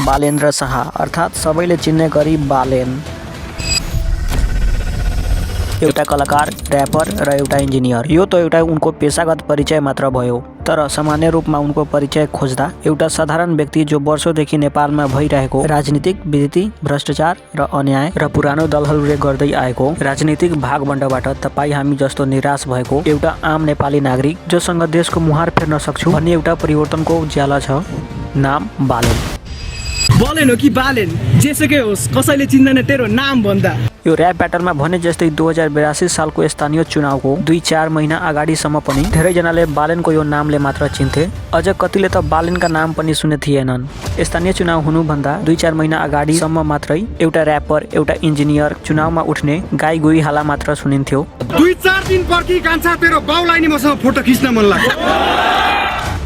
बालेन्द्र शाह अर्थात् सबैले चिन्ने गरी बालेन एउटा कलाकार, र्यापर र एउटा इन्जिनियर। यो त एउटा उनको पेशागत परिचय मात्र भयो, तर सामान्य रूपमा उनको परिचय खोज्दा एउटा साधारण व्यक्ति जो वर्षौंदेखि नेपालमा भइरहेको राजनीतिक विकृति, भ्रष्टाचार र अन्याय र पुरानो दलहरूले गर्दै आएको राजनीतिक भागबण्डबाट तपाईँ हामी जस्तो निराश भएको एउटा आम नेपाली नागरिक जोसँग देशको मुहार फेर्न सक्छु भन्ने एउटा परिवर्तनको उज्यालो छ। नाम बालेन। बालेन हो कि बालेन जेसुकै होस्, कसैले चिन्दैन तेरो नाम भन्दा। यो र्याप ब्याटलमा भने जस्तै 2082 सालको स्थानीय चुनावको 2-4 महिना अगाडिसम्म पनि धेरैजनाले बालेनको यो नामले मात्र चिन्थे। अझ कतिले त बालेनका नाम पनि सुने थिएनन्। स्थानीय चुनाव हुनुभन्दा 2-4 महिना अगाडिसम्म मात्रै एउटा र्यापर, एउटा इन्जिनियर चुनावमा उठ्ने गाई गुई हाला मात्र सुनिन्थ्यो। 2-4 दिन पर्खी कान्छा तेरो बाउलाई नि मसँग फोटो खिच्न मन लाग्छ।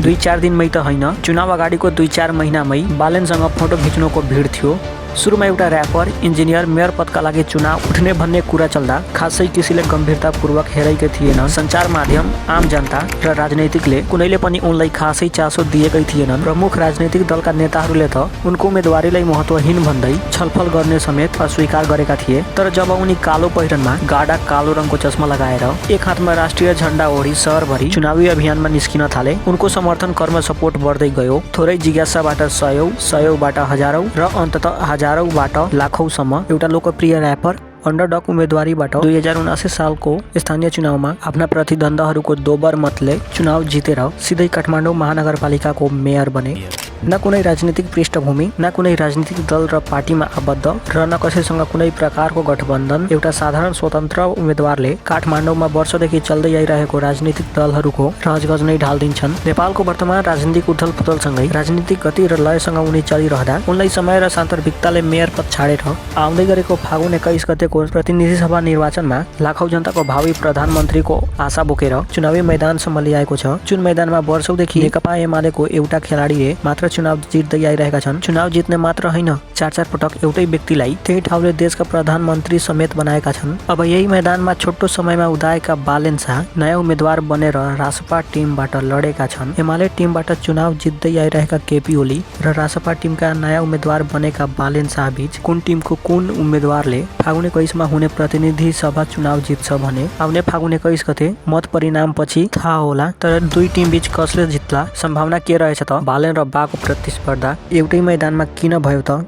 2-4 दिनमै त होइन, चुनाव अगाडिको 2-4 महिनामै बालेनसँग फोटो खिच्नुको भिड थियो। सुरुमा एउटा र्यापर, इन्जिनियर मेयर पदका लागि चुनाव उठ्ने भन्ने कुरा चल्दा खासै कसैले गम्भीरतापूर्वक हेरेकै थिएन। सञ्चार माध्यम, आम जनता र राजनैतिकले कुनैले पनि उनलाई खासै चासो दिएकै थिएनन्। प्रमुख राजनैतिक दलका नेताहरूले त उनको उम्मेदवारीलाई महत्त्वहीन भन्दै छलफल गर्ने समेत अस्वीकार गरेका थिए। तर जब उनी कालो पहिरनमा गाढा कालो रङको चस्मा लगाएर एक हातमा राष्ट्रिय झण्डा ओढी सहरभरि चुनावी अभियानमा निस्किन थाले, उनको समर्थन कर्म सपोर्ट बढ्दै गयो। थोरै जिज्ञासाबाट सयौं, सयौंबाट हजारौं र अन्ततः हजारौंबाट लाखौंसम्म एउटा लोकप्रिय र्यापर अन्डरडग उम्मेदवारीबाट 2079 सालको स्थानीय चुनावमा आफ्ना प्रतिद्वन्द्वीहरूको दोब्बर मतले चुनाव जितेर सिधै काठमाडौँ महानगरपालिकाको मेयर बने। न कुनै राजनीतिक पृष्ठभूमि, न कुनै राजनीतिक दल र पार्टीमा आबद्ध र न कसैसँग कुनै प्रकारको गठबन्धन, एउटा साधारण स्वतन्त्र उम्मेदवारले काठमाडौँमा वर्षदेखि चल्दै आइरहेको राजनीतिक दलहरूको रजगज नै ढालिदिन्छन्। नेपालको वर्तमान राजनीतिक उथलपुथलसँगै राजनीतिक गति र लयसँग उनी चलिरहँदा उनलाई समय र सान्दर्भिकताले मेयर पद छाडेर आउँदै गरेको फागुन 21 गतेको प्रतिनिधि सभा निर्वाचनमा लाखौं जनताको भावी प्रधानमन्त्रीको आशा बोकेर चुनावी मैदानसम्म ल्याएको छ। जुन मैदानमा वर्षौंदेखि नेकपा एमालेको एउटा खेलाडीले मात्र चुनाव जित्दै आइरहेका छन्। चुनाव जित्ने मात्र होइन, 4-4 पटक एउटै व्यक्तिलाई त्यही ठाउँले देशका प्रधानमन्त्री समेत बनाएका छन्। अब यही मैदानमा छोटो समयमा उदाएका बालेन शाह नयाँ उम्मेदवार बनेर रासपा टिमबाट लडेका छन्। एमाले टिमबाट चुनाव जित्दै आइरहेका केपी ओली र रासपा टिमका नयाँ उम्मेदवार बनेका बालेन शाह बीच कुन टिमको कुन उम्मेदवारले फागुन 21 मा हुने प्रतिनिधि सभा चुनाव जित्छ भने आउने फागुन 21 गते मत परिणाम पछि थाहा होला। तर दुई टिम बीच कसले जित्ला, सम्भावना के रहेछ त? बालेन र बाको प्रतिस्पर्धा एउटै मैदानमा किन भयो त?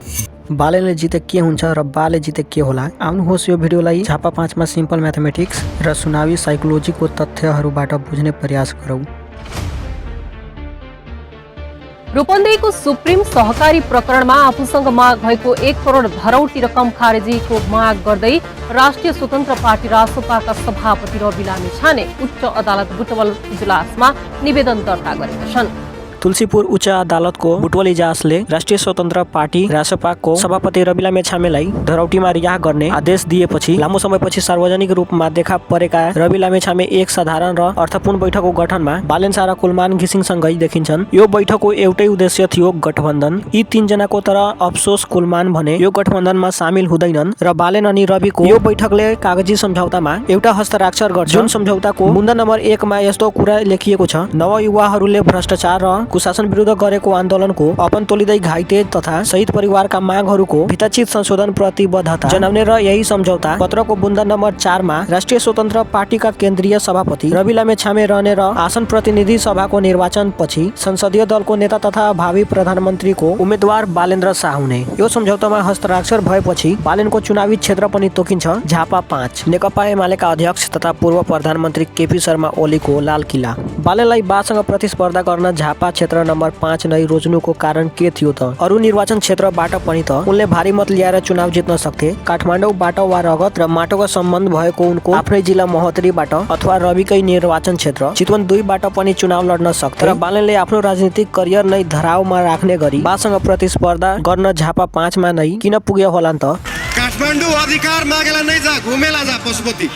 बालेनले जिते के हुन्छ र बाले जिते के होला? आउनुहोस् यो भिडियोलाई झापा 5 मा सिम्पल म्याथमेटिक्स र सुनावी साइकोलोजीको तथ्यहरूबाट बुझ्ने प्रयास गरौँ। रूपन्देहीको सुप्रिम सहकारी प्रकरणमा आफूसँग माग भएको 1 करोड धरौटी रकम खारेजीको माग गर्दै राष्ट्रिय स्वतन्त्र पार्टी रासपाका सभापति रवि लामिछाने उच्च अदालत बुटवल इजलासमा निवेदन दर्ता गरेका छन्। तुलसीपुर उच्च अदालतको बुटवल इजलासले राष्ट्रिय स्वतन्त्र पार्टी रासपाको सभापति रवि लामेछामेलाई धरौटीमा रिहा गर्ने आदेश दिएपछि लामो समयपछि सार्वजनिक रूपमा देखा परेका रवि लामेछामे एक साधारण र अर्थपूर्ण बैठकको गठनमा बालेन शाह र कुलमान घिसिङसँगै देखिन्छन्। यो बैठकको एउटै उद्देश्य थियो गठबन्धन। यी 3 जनाको तर अफसोस कुलमान भने यो गठबन्धनमा सामेल हुँदैनन् र बालेन अनि रविको यो बैठकले कागजी सम्झौतामा एउटा हस्ताक्षर गर्छ। जुन सम्झौताको मुद्दा नम्बर 1 मा यस्तो कुरा लेखिएको छ: नवयुवाहरूले भ्रष्टाचार र कुशासन विरुद्ध गरेको आन्दोलनको अपन तोलिँदै घाइते तथा शहीद परिवारका मागहरूको हितचित संशोधन प्रतिबद्धता जनाउने र यही सम्झौता पत्रको बुन्दा नम्बर 4 मा राष्ट्रिय स्वतन्त्र पार्टीका केन्द्रीय सभापति रवि लामेछामे रहने र आसन प्रतिनिधि सभाको निर्वाचन पछि संसदीय दलको नेता तथा भावी प्रधानमन्त्रीको उम्मेदवार बालेन्द्र शाह हुने। यो सम्झौतामा हस्ताक्षर भएपछि बालेनको चुनावी क्षेत्र पनि तोकिन्छ झापा 5। नेकपा एमालेका अध्यक्ष तथा पूर्व प्रधानमन्त्री केपी शर्मा ओलीको लाल किल्ला। बालेनलाई बासँग प्रतिस्पर्धा गर्न झापा क्षेत्र नम्बर 5 नै रोज्नुको कारण के थियो त? अरू निर्वाचन क्षेत्रबाट पनि त उनले भारी मत ल्याएर चुनाव जित्न सक्थे। काठमाडौँबाट वा रगत र माटोको सम्बन्ध भएको उनको आफ्नै जिल्ला महोत्तरीबाट अथवा रविकै निर्वाचन क्षेत्र चितवन 2 बाट पनि चुनाव लड्न सक्थे। र बालेनले आफ्नो राजनीतिक करियर नै धरावमा राख्ने गरी बासँग प्रतिस्पर्धा गर्न झापा 5 मा नै किन पुग्यो होला त? काठमाडौँ अधिकार मागेला नै जा, घुमेला जा पशुपति।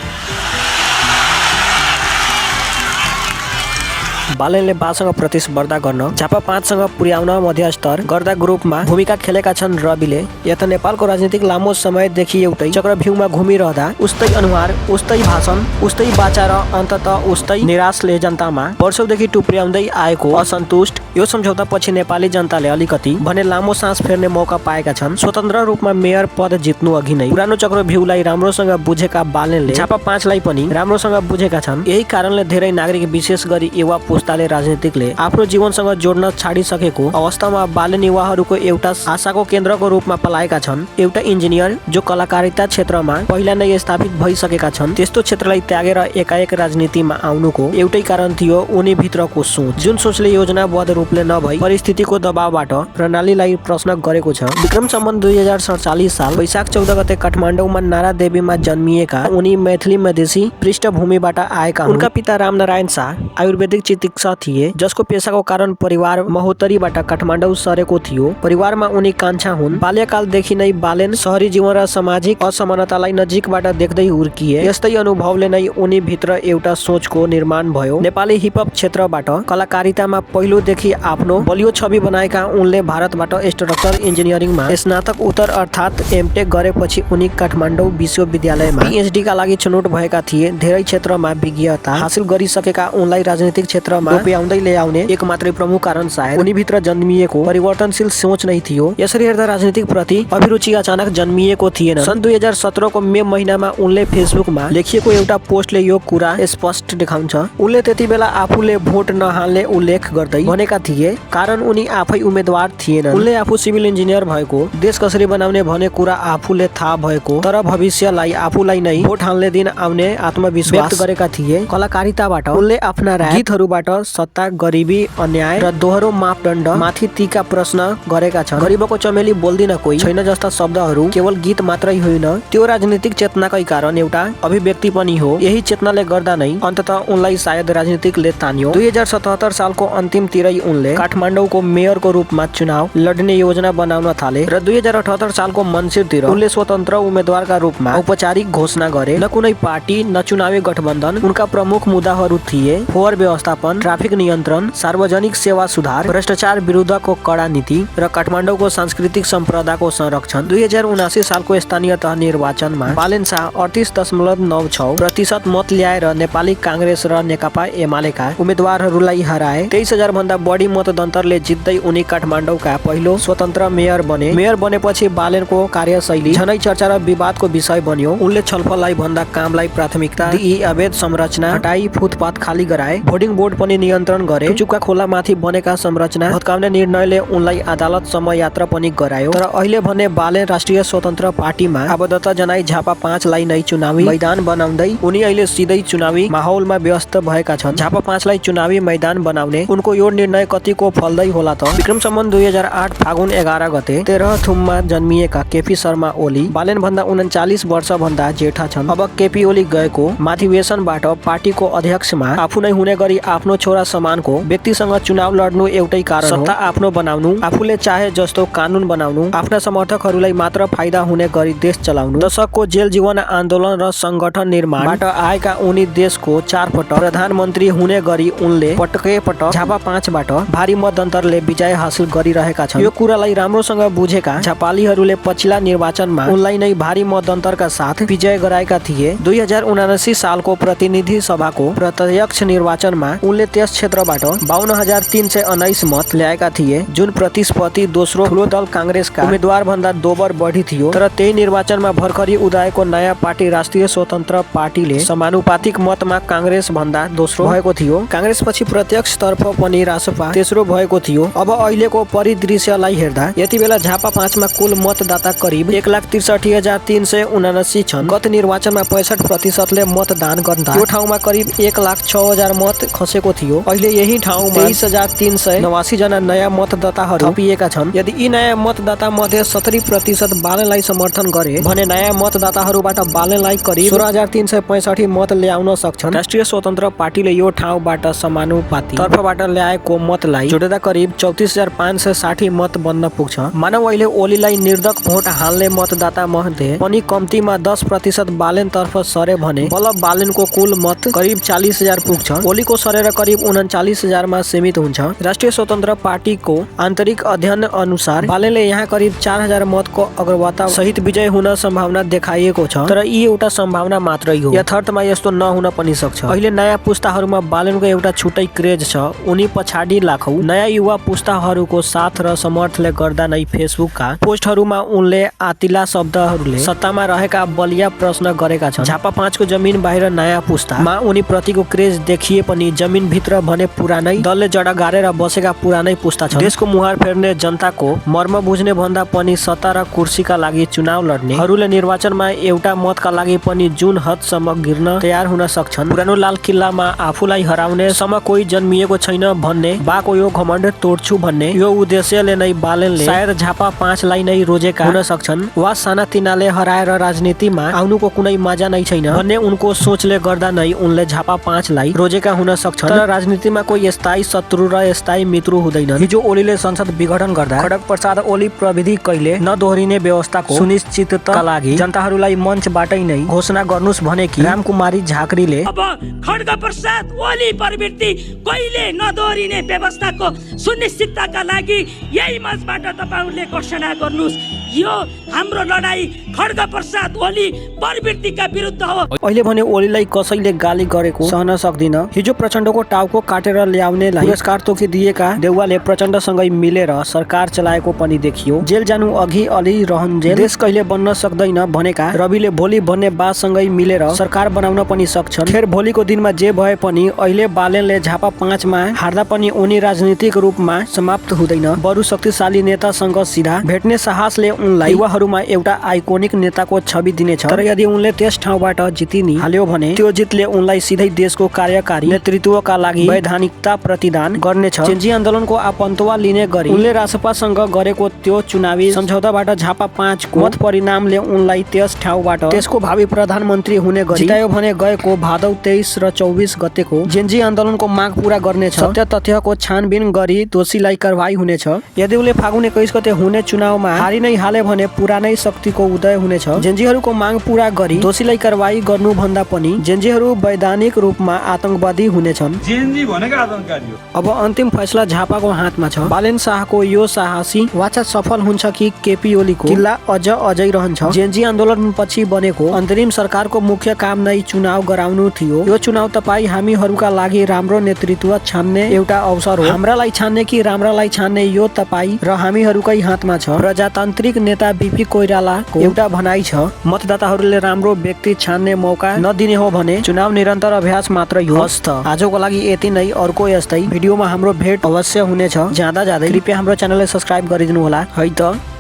बालेनले बासँग प्रतिस्पर्धा गर्न झापा 5 सँग पुर्याउन मध्यस्तर गर्दा ग्रुपमा भूमिका खेलेका छन् रविले। यता नेपालको राजनीतिक लामो समयदेखि एउटै चक्रव्यूहमा घुमिरहँदा उस्तै अनुहार, उस्तै भाषण, उस्तै बाचा र अन्ततः उस्तै निराशले जनतामा वर्षौंदेखि टुप्र्याउँदै आएको असन्तुष्ट यो सम्झौता पछि नेपाली जनताले अलिकति भने लामो सास फेर्ने मौका पाएका छन्। स्वतन्त्र रूपमा मेयर पद जित्नु अघि नै पुरानो चक्रव्यूहलाई राम्रोसँग बुझेका बालेनले झापा 5 लाई पनि राम्रोसँग बुझेका छन्। यही कारणले धेरै नागरिक विशेष गरी युवा पुस्ताले राजनीतिकले आफ्नो जीवनसँग जोड्न छाडिसकेको अवस्थामा बालेन युवाहरूको एउटा आशाको केन्द्रको रूपमा पलाएका छन्। एउटा इन्जिनियर जो कलाकारिता क्षेत्रमा पहिला नै स्थापित भइसकेका छन् त्यस्तो क्षेत्रलाई त्यागेर एकाएक राजनीतिमा आउनुको एउटै कारण थियो उनी भित्रको सोच, जुन सोचले योजनाबद्ध रूपले नभई परिस्थितिको दबावबाट प्रणालीलाई प्रश्न गरेको छ। विक्रम सम्बन्ध 2047 साल वैशाख 14 गते काठमाडौँमा नारा देवीमा जन्मिएका उनी मैथिली मधेसी पृष्ठभूमिबाट आएका हुन्। उनका पिता रामनारायण शाह आयुर्वेदिक चिकित्सक थिए जसको पेशाको कारण परिवार महोत्तरीबाट काठमाडौँ सरेको थियो। परिवारमा उनी कान्छा हुन्। बाल्यकालदेखि नै बालेन शहरी जीवन र सामाजिक असमानतालाई नजिकबाट देख्दै हुर्किए। यस्तै अनुभवले नै उनी भित्र एउटा सोचको निर्माण भयो। नेपाली हिपहप क्षेत्रबाट कलाकारितामा पहिलोदेखि आफ्नो बलियो छवि बनाएका उनले भारतबाट स्ट्रक्चरल इन्जिनियरिङमा स्नातक उत्तर अर्थात् एमटेक गरेपछि उनी काठमाडौँ विश्वविद्यालयमा पीएचडी का लागि छनौट भएका थिए। धेरै क्षेत्रमा विज्ञता हासिल गरिसकेका उनलाई राजनीतिक क्षेत्रमा पुर्याउँदै ल्याउने एक मात्रै प्रमुख कारण सायद उनी भित्र जन्मिएको परिवर्तनशील सोच नै थियो। यसरी हेर्दा राजनीतिक प्रति अभिरुचि अचानक जन्मिएको थिएन। सन् 2017 को मे महिनामा उनले फेसबुकमा लेखिएको एउटा पोस्टले यो कुरा स्पष्ट देखाउँछ। उनले त्यति बेला आफूले भोट नहाल्ने उल्लेख गर्दै भनेका थिए कारण उनी आफै उम्मेदवार थिएनन्। उनले आफू सिभिल इन्जिनियर भएको, देश कसरी बनाउने भन्ने कुरा आफूले थाहा भएको तर भविष्यलाई आफूलाई नै भोट हाल्ने दिन आउने आत्मविश्वास व्यक्त गरेका थिए। कलाकारिताबाट उनले आफ्ना गीतहरूबाट सत्ता, गरिबी, अन्याय र दोहोरो मापदण्ड माथि तीका प्रश्न गरेका छन्। गरिबको चमेली बोल्दिन कोही छैन जस्ता शब्दहरू केवल गीत मात्रै होइन, त्यो राजनीतिक चेतनाकै कारण एउटा अभिव्यक्ति पनि हो। यही चेतनाले गर्दा नै अन्ततः उनलाई सायद राजनीतिकले तान्यो। 2077 सालको अन्तिमतिरै उनले काठमाडौँको मेयरको रूपमा चुनाव लड्ने योजना बनाउन थाले र 2078 सालको मन्सिरतिर उनले स्वतन्त्र उम्मेदवारका रूपमा औपचारिक घोषणा गरे। न कुनै पार्टी न चुनावी गठबन्धन। उनका प्रमुख मुद्दाहरू थिए फोहोर व्यवस्थापन, ट्राफिक नियन्त्रण, सार्वजनिक सेवा सुधार, भ्रष्टाचार विरुद्धको कड़ा नीति र काठमाडौँको सांस्कृतिक सम्पदाको संरक्षण। 2079 सालको स्थानीय तह निर्वाचनमा बालेन शाह 38.96% मत ल्याएर नेपाली कांग्रेस र नेकपा एमालेका उम्मेदवारहरूलाई हराए। 23,000 भन्दा बढी मतदन्तरले जित्दै उनी काठमाडौँका पहिलो स्वतन्त्र मेयर बने। मेयर बनेपछि बालेनको कार्यशैली झनै चर्चा र विवादको विषय बन्यो। उनले छलफललाई भन्दा कामलाई प्राथमिकता दिई अवैध संरचना हटाई फुटपाथ खाली गराए। भोटिङ बोर्ड पनि नियन्त्रण गरे। चुक्का खोलामाथि बनेका संरचना भत्काउने निर्णयले उनलाई अदालतसम्म यात्रा पनि गरायो। तर अहिले भने बालेन राष्ट्रिय स्वतन्त्र पार्टीमा आबद्धता जनाई झापा 5 लाई नै चुनावी मैदान बनाउँदै उनी अहिले सिधै चुनावी माहौलमा व्यस्त भएका छन्। झापा 5 लाई चुनावी मैदान बनाउने उनको यो निर्णय कतिको फल्दै होला त? विक्रम सम्बन्ध 2008 फागुन 11 गते तेह्रथुममा जन्मिएका केपी शर्मा ओली बालेन भन्दा 39 वर्ष भन्दा जेठा छन्। अब केपी ओली गएको महाधिवेशनबाट पार्टीको अध्यक्षमा आफू नै हुने गरी आफ्नो छोरा समानको व्यक्तिसँग चुनाव लड्नु एउटै कारण हो। सत्ता आफ्नो बनाउनु, आफूले चाहे जस्तो कानून बनाउनु, आफ्ना समर्थकहरूलाई मात्र फाइदा हुने गरी देश चलाउनु। दशकको जेल जीवन आन्दोलन र संगठन निर्माणबाट आएका उनी देशको 4 पटक प्रधानमन्त्री हुने गरी उनले पटक झापा 5 बाट भारी मतदन्तरले विजय हासिल गरिरहेका छन्। यो कुरालाई राम्रोसँग बुझेका झापालीहरूले पछिल्ला निर्वाचनमा उनलाई नै भारी मतदन्तरका साथ विजय गराएका थिए। 2079 सालको प्रतिनिधि सभाको प्रत्यक्ष निर्वाचनमा उनले त्यस क्षेत्रबाट 52,319 मत ल्याएका थिए, जुन प्रतिस्पर्धी दोस्रो ठुलो दल कांग्रेसका उम्मेदवार भन्दा दोबर बढी थियो। तर त्यही निर्वाचनमा भर्खरी उदाएको नयाँ पार्टी राष्ट्रिय स्वतन्त्र पार्टीले समानुपातिक मतमा कांग्रेस भन्दा दोस्रो भएको थियो। कांग्रेसपछि प्रत्यक्ष तर्फ पनि रासपा तेस्रो भएको थियो। अब अहिलेको परिदृश्यलाई हेर्दा यति बेला झापा 5 मा कुल मतदाता करिब 1,63,379 छन्। गत निर्वाचनमा 65% मतदान गर्दा यो ठाउँमा करिब 1,06,000 मत खसेको थियो। अहिले यही ठाउँमा 23,389 जना नयाँ मतदाताहरू थपिएका छन्। यदि यी नयाँ मतदाता मध्ये 70% बालेनलाई समर्थन गरे भने नयाँ मतदाताहरूबाट बालेनलाई करिब 16,365 मत ल्याउन सक्छन्। राष्ट्रिय स्वतन्त्र पार्टीले यो ठाउँबाट समानुपातिक तर्फबाट ल्याएको मतलाई जोड्दा करिब 34,560 मत बन्न पुग्छ। मानव अहिले ओलीलाई निर्धक भोट हाल्ने मतदाता मध्ये पनि कम्तीमा 10% बालेन तर्फ सरे भने बल्ल बालेनको कुल मत करिब 40,000 पुग्छ। ओलीको सरेर करिब 39,000 मा सीमित हुन्छ। राष्ट्रिय स्वतन्त्र पार्टीको आन्तरिक अध्ययन अनुसार बालेनले यहाँ करिब 4,000 मतको अग्रता सहित विजय हुन सम्भावना देखाइएको छ, तर यी एउटा सम्भावना मात्रै हो। यथार्थमा यस्तो नहुन पनि सक्छ। अहिले नयाँ पुस्ताहरूमा बालेनको एउटा छुट्टै क्रेज छ। उनी पछाडि लाखौं नयाँ युवा पुस्ताहरूको साथ र समर्थनले गर्दा नै फेसबुकका पोस्टहरूमा उनले आतिला शब्दहरूले सत्तामा रहेका बलिया प्रश्न गरेका छन्। झापा 5 को जमिन बाहिर नयाँ पुस्तामा उनी प्रतिको क्रेज देखिए पनि जमिन भित्र भने पुरानै दलले जडा गारेर बसेका पुरानै पुस्ता छ। देशको मुहार फेर्ने जनताको मर्म बुझ्ने भन्दा पनि सत्ता र कुर्सीका लागि चुनाव लड्नेहरूले निर्वाचनमा एउटा मतका लागि पनि जुन हदसम्म गिर्न तयार हुन सक्छन्, पुरानो लाल किल्लामा आफूलाई हराउने सम्म कोही जन्मिएको छैन भन्ने बाको यो घमण्ड तोड्छु भन्ने यो उद्देश्यले नै बालेनले सायद झापा 5 लाई नै रोजेका हुन सक्छन्, वा सानातिनाले हराएर राजनीतिमा आउनुको कुनै मजा नै छैन भन्ने उनको सोचले गर्दा नै उनले झापा 5 लाई रोजेका हुन सक्छन्। तर राजनीतिमा कोही स्थायी शत्रु र स्थायी मित्र हुँदैन। हिजो ओलीले संसद विघटन गर्दा खड्ग प्रसाद ओली प्रविधि कहिले नदोहोरिने व्यवस्थाको सुनिश्चितताका लागि जनताहरूलाई मञ्चबाटै नै घोषणा गर्नुस् भनेकी रामकुमारी झाँक्रीले अब खड्ग प्रसाद ओली प्रवृत्ति कहिले नदोहोरिने व्यवस्थाको सुनिश्चितताका लागि यही मञ्चबाट तपाईहरुले घोषणा गर्नुस्। यो हाम्रो लडाई खड्ग प्रसाद ओली प्रवृत्तिका विरुद्ध हो। अहिले भने ओलीलाई कसैले गाली गरेको सहन सक्दिन। हिजो प्रचण्डको टाउको काटेर ल्याउनेलाई पुरस्कार तोकिदिएका देउवाले प्रचण्डसँगै मिलेर सरकार चलाएको पनि देखियो। जेल जानु अघि अलि रहन्जेल देश कहिले बन्न सक्दैन भनेका रविले भोलि भन्ने बासँगै मिलेर सरकार बनाउन पनि सक्छन्। खेर भोलिको दिनमा जे भए पनि अहिले बालेनले झापा 5 मा हार्दा पनि उनी राजनीतिक रूपमा समाप्त हुँदैन। बरु शक्तिशाली नेतासँग सिधा भेट्ने साहसले उनलाई युवाहरूमा एउटा आइकोनिक नेताको छवि दिनेछ। तर यदि उनले त्यस ठाउँबाट जितिनी हाल्यो भने त्यो जितले उनलाई सिधै देशको कार्यकारी नेतृत्वका लागि वैधानिकता प्रतिदान गर्नेछ। चेन्जी आन्दोलनको आफन्तवा लिने गरी उनले रासपासँग गरेको त्यो चुनावी सम्झौताबाट झापा 5 को मत परिणामले उनलाई त्यस ठाउँबाट त्यसको भावी प्रधानमन्त्री हुने गरी जितायो भने गएको भादौ 23 र 24 गतेको जेन्जी आन्दोलनको माग पूरा गर्नेछ। सत्य तथ्यको छानबिन गरी दोषीलाई कारवाही हुनेछ। यदि उनले फागुन 21 गते हुने चुनावमा हारि नै हाले भने पुरानै शक्तिको उदय हुनेछ। जेन्जीहरूको माग पूरा गरी दोषीलाई कारवाही गर्नु भन्दा पनि जेन्जीहरू वैधानिक रूपमा आतंकवादी हुनेछन्। जेन्जी भनेको आतंकवादी हो। अब अन्तिम फैसला झापाको हातमा छ। बालेन शाहको यो साहसी वाचा सफल हुन्छ कि केपी ओलीको किल्ला अझै रहन्छ। जेन्जी आन्दोलन पछि बनेको अन्तरिम सरकारको मुख्य काम नै चुनाव गराउनु थियो। यो चुनाव तपाई हामीहरूका लागि राम्रो नेतृत्व छान्ने एउटा अवसर हो। हाम्रालाई छान्ने कि राम्रालाई छान्ने यो तपाई र हामीहरूकै हातमा छ। प्रजातान्त्रिक नेता बीपी कोइरालाको एउटा भनाइ छ, मतदाताहरूले राम्रो व्यक्ति छान्ने मौका नदिने हो भने चुनाव निरन्तर अभ्यास मात्रै हो। हस्त आजको लागि यति नै। अर्को यस्तै भिडियोमा हाम्रो भेट अवश्य हुनेछ। जाँदा कृपया हाम्रो च्यानललाई सब्स्क्राइब गरिदिनु होला है त।